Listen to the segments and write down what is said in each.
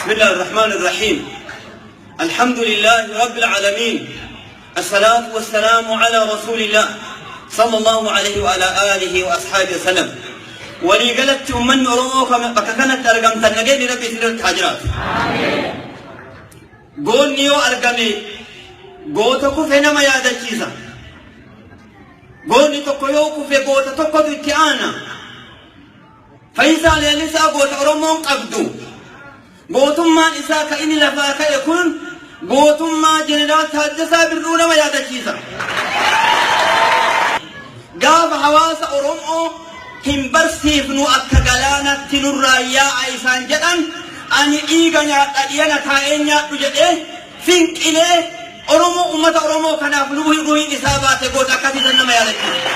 بسم الله الرحمن الرحيم. الحمد لله رب العالمين، الصلاة والسلام على رسول الله صلى الله عليه وعلى آله وأصحابه وسلم. Waliigalatti ummanni Oromoo bakka kanatti argamtan, nageenyi Rabbi isinirratti haa jiraatu. Goonni yoo argame goota kufe nama yaadachiisa. Goonni tokko yoo kufe goota tokkotu itti aana. Fayyisaa Leellisaa goota Oromoon qabdu. Gootummaan isaa ka inni lafaa ka'e kun gootummaa Jeneraal Taaddasaa Birruu nama yaadachiisa. Gaafa hawaasa Oromoo hin barsiifnu, akka galaanatti nurraa yaa'a isaan jedhan, ani dhiiga nyaadha, dhiyana taa'ee nyaadhu jedhee finqilee Oromoo, ummata Oromoo kanaaf ruhiin isaa baate, goota akkasii san nama yaadachiisa.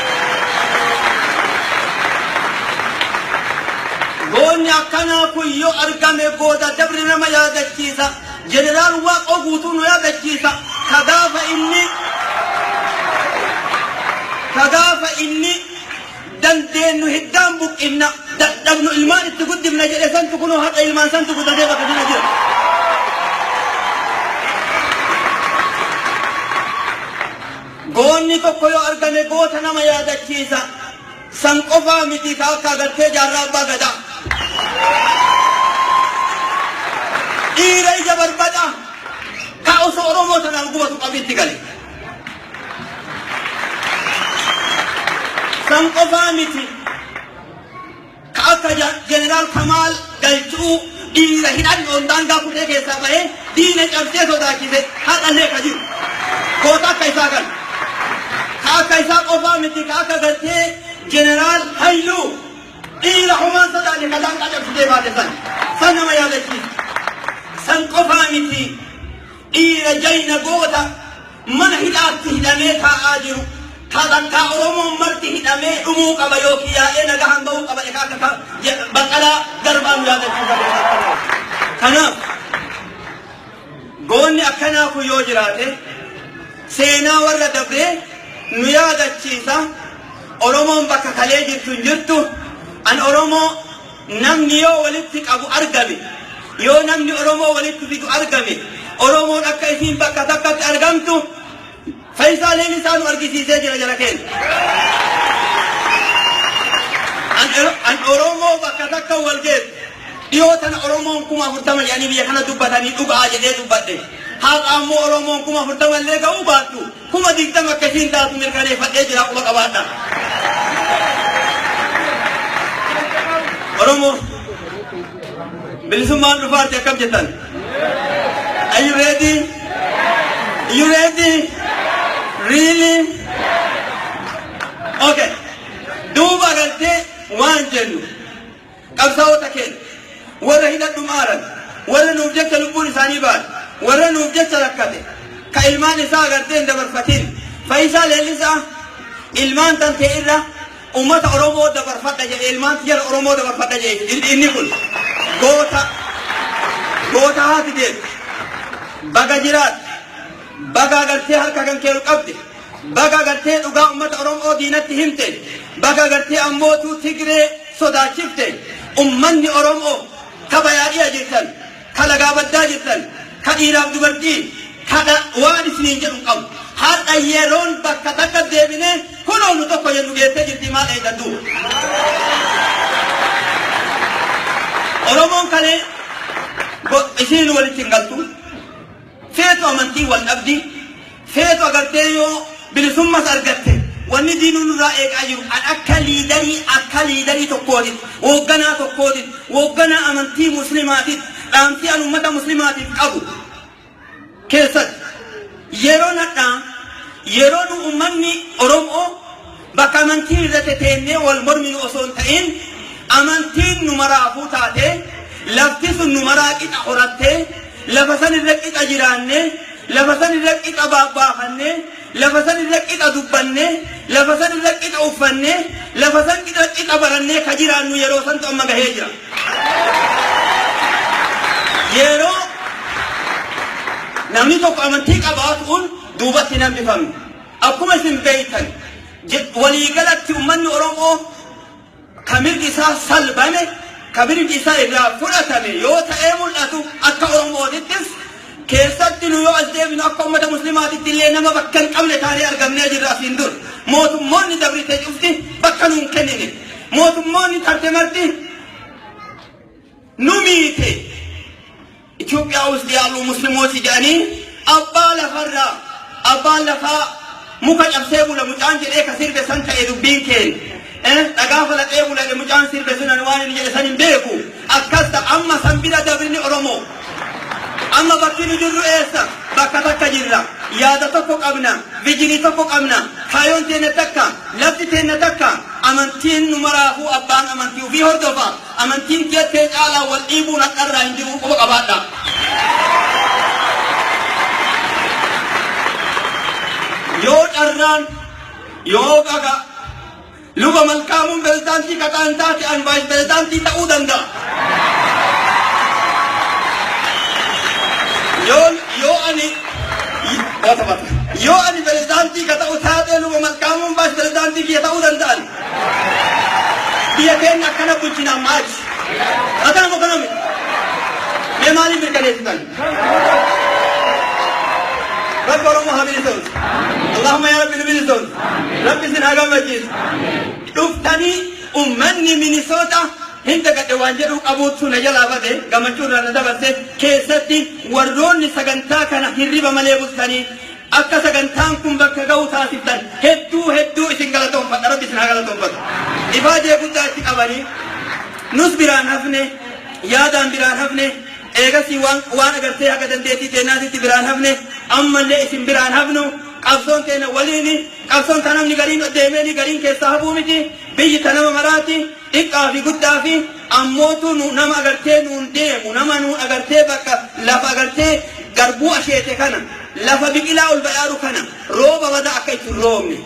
Goonni akkanaa kun yoo argame goota dabri nama yaadachiisa. Jeneraal Waaqoo Guutuu nu yaadachiisa. Ka gaafa inni dandeenyu hiddaan buqqinna, dadhabnu ilmaan itti guddifna jedhe santu kunoo haqa ilmaan santu guddatee bakka sana jira. Goonni tokko yoo argame goota nama yaadachiisa. San qofaa miti, ka akka agartee Jaarraa Abbaa Gadaa. Dhiira ija barbada ka osoo Oromoo tanaan gubatu qabiitti gale. San qofaa miti, ka akka Jeneraal Kamaal Galchuu, dhiira hidhannoon daangaa kutee keessaa bahee diina cabsee sodaachise har'allee ka jiru. Goota akka isaa kana. Ka akka isaa qofaa miti, ka akka gartee Jeneraal Hayluu, dhiira homaan sodaanne ka daangaa cabsitee baate san. San nama yaadachiisa. San qofaa miti, dhiira jayna goota mana hidhaatti hidhamee taa'aa jiru. Ka bakka Oromoon marti hidhamee dhumuu qaba yookiin yaa'ee nagahaan bahuu qaba ka akka Baqqalaa Garbaa nu yaadachiisa. Kanaaf goonni akkanaa kun yoo jiraate seenaa warra dabree nu yaadachiisa. Oromoon bakka kalee jirtu hin jirtu. An Oromoo namni yoo walitti qabu argame, yoo namni Oromoo walitti fidu argame, Oromoon akka isiin bakka takkatti argamtu Fayyisaa Leellisaa nu argisiisee jira jala keenya. An Oromoo bakka takka wal geessu. Dhiyoo tana Oromoon 40,000 jedhanii biyya kana dubbatanii dhugaa jedhee dubbadhe. Haqa ammoo Oromoon 40,000 illee ga'uu baattu 20,000 akka isiin taatu mirkaneeffadhee jira, quba qabaadha. Oromoo, bilisummaan dhufaarti akkam jettan? Are you ready? Are you ready? Really? Okay. Duuba galtee waan jennu, qabsaa'ota keenya warra hidhadhu maaran, warra nuuf jecha lubbuun isaanii baate, warra nuuf jecha rakkate, ka ilmaan isaa agartee hin dabarfatin, Fayyisaa Leellisaa ilmaan tan ta'e irra ummata Oromoo dabarfadha jedhe, ilmaan jala Oromoo dabarfadha jedhe. Inni kun goota, goota haati deemte. Baga jiraatte, baga agartee harka kan kee qabde, baga agartee dhugaa ummata Oromoo diinatti himte, baga agartee ammootuu Tigree sodaachifte. Ummanni Oromoo ka bayaadhiya jirtan, ka lagaa baddaa jirtan, ka dhiiraaf dubartii kadha, waan isiniin jedhu hin qabu. Har'a yeroon bakka takka deebinee kunoo nu tokko jennu geessee jirti. Maal eegdan duuba? Oromoon kalee isiin walitti hin galtu, feetu amantii wal dhabdi, feetu agartee yoo bilisummas argatte, wanni diinuu nurraa eegaa jiru, an akka leaderii tokkootit, hoogganaa tokkootit, hoogganaa amantii muslimaatit, dhaamsi an ummata muslimaatiif qabu keessatti, yeroo nadhaa, yeroo nu ummanni Oromoo bakka amantii irratti teennee wal morminu osoo hin ta'in, amantiin nu maraafuu taate, lafti sun nu maraa qixa horattee, lafa san irra qixa jiraannee, lafa san irra qixa baafannee, lafa san irra qixa dubbannee, lafa san irra qixa uffannee, lafa san qixa qixa barannee ka jiraannu yeroo santu amma gahee jira. Yeroo namni tokko amantii qabaatuun duubatti hin hambifamne. Akkuma isin beeytan, waliigalatti ummanni Oromoo ka mirgi isaa salbame, ka mirgi isaa irraa fudhatame yoo ta'ee mul'atu akka Keessatti nu yoo as deebinu akka ummata Muslimaatitti illee nama bakka hin qabne taanee argamnee jirra asiin dur. Mootummoonni dabrite cufti bakka nuun kennine. Mootummoonni tarte marti nu miite. ኢትዮጵያ ውስጥ ያሉ ሙስሊሞች jedhanii abbaa lafarraa abbaan lafaa muka cabsee bula mucaan jedhee ka sirbe san ta'e dubbiin keenya. Dhagaa falaxee bula mucaan sirbe sunan waan inni jedhe san hin beeku. Akkas ta'a amma san bira dabrinni Oromoo. Amma bakki nu jirru eessa? Bakka takka jirra. Yaada tokko qabna. Vision tokko qabna. Kaayoon teenya takka. Lafti teenya takka. Amantiin nu maraafuu abbaan amantii ofii hordofa. Amantiin jettee caalaa wal dhiibuun hadharraa hin jiru, quba qabaadha. Yoo carraan yoo qaga luba Malkaamuun pirezidaantii kataan taate, an vice pirezidaantii ta'uu danda'a. Yoo ani pirezidaantii ka ta'u taate, luba Malkaamuun vice pirezidaantii kiyya ta'uu danda'an. Biyya keenya akkana bulchina ammaa achi. Akkana moo kana miti? Mee maaliif mirkaneessitan? Rabbi Oromoo haa bilisoomsu. Allahumma yaa Rabbi nu bilisoomsu. Rabbi isin haa gammachiisu. Dhuftanii ummanni Minisoota hin dagadhe waan jedhu qabuutu na jalaa bade, gammachuu irraa na dabarse. Keessatti warroonni sagantaa kana hirriba malee bultanii akka sagantaan kun bakka ga'u taasiftan, hedduu hedduu isin galatoonfadha. Rabbi isin haa galatoonfatu. Ifaajee guddaa itti qabanii nus biraan hafne, yaadaan biraan hafne, eegasii waan agartee haga dandeettii teenaatitti biraan hafne, ammallee isin biraan hafnu. Qabsoon teena waliini. Qabsoon ta namni gariin deemeeni gariin keessaa hafuu miti. Biyyi ta nama maraati, xiqqaa fi guddaa fi ammootu nu nama agartee nuun deemu, nama nuun agartee bakka lafa agartee garbuu asheete kana, lafa biqilaa ol bayaaru kana, rooba badaa akka itti hin roobne,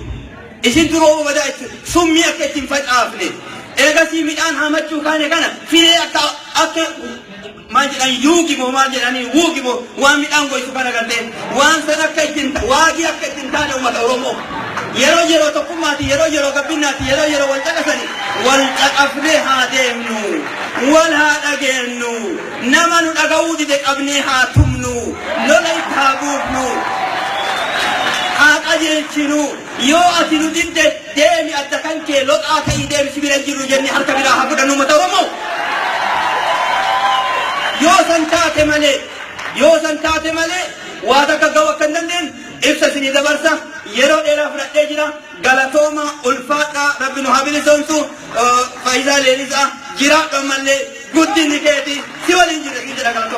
isintu rooba badaa itti summii akka itti hin facaafne, eegasii midhaan haamachuu kaane kana firee akka maal jedhan, yuugi moo maal jedhanii, wuugi moo, waan midhaan goysu kana gartee waan san akka ittiin waagii akka ittiin taane, uummata Oromoo yeroo yeroo tokkummaati, yeroo yeroo gabbinnaati, yeroo yeroo wal caqasani, wal caqafnee haa deemnu, wal haa dhageennu, nama nu dhaga'uu dide qabnee haa tumnu, lola itti haa buufnu, haa qajeelchinu. Yoo ati nu didde, deemi, adda kan kee loxaa ta'ii deemi, si bira hin jirru jennee harka biraa haa fudhannu uummata Oromoo. Yoo san taate malee, yoo san taate malee, waa takka ga'uu akka hin dandeenye ibsa isinii dabarsa. Yeroo dheeraa fudhadhee jira. Galatooma, ulfaadhaa, Rabbi nu haa bilisoomsu. Faayisaa Leelisaa, jiraadhu, ammallee guddinni keeti si waliin jira jedha. Galatooma.